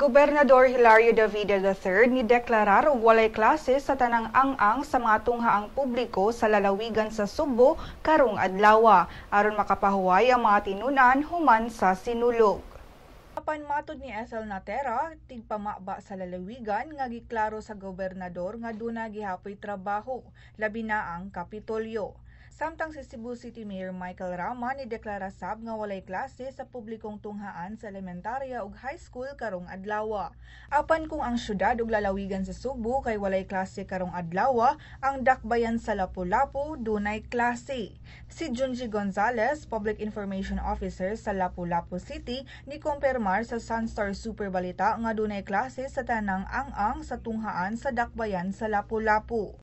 Gobernador Hilario Davide III ni deklarar og walay klase sa tanang ang-ang sa mga tunghaang publiko sa lalawigan sa Sugbo karong adlawa aron makapahuway ang mga tinunan human sa sinulog. Apan matod ni Ethel Natera, tigpamaba sa lalawigan, nga giklaro sa gobernador nga duna gihapoy trabaho, labi na ang Kapitolyo. Samtang si Cebu City Mayor Michael Rama ni deklara sab nga walay klase sa publikong tunghaan sa elementarya ug high school karong adlaw. Apan kung ang syudad ug lalawigan sa Sugbo kay walay klase karong adlaw, ang dakbayan sa Lapu-Lapu dunay klase. Si Junji Gonzales, Public Information Officer sa Lapu-Lapu City, ni kumpirmar sa Sunstar Super Balita nga dunay klase sa tanang ang-ang sa tunghaan sa dakbayan sa Lapu-Lapu.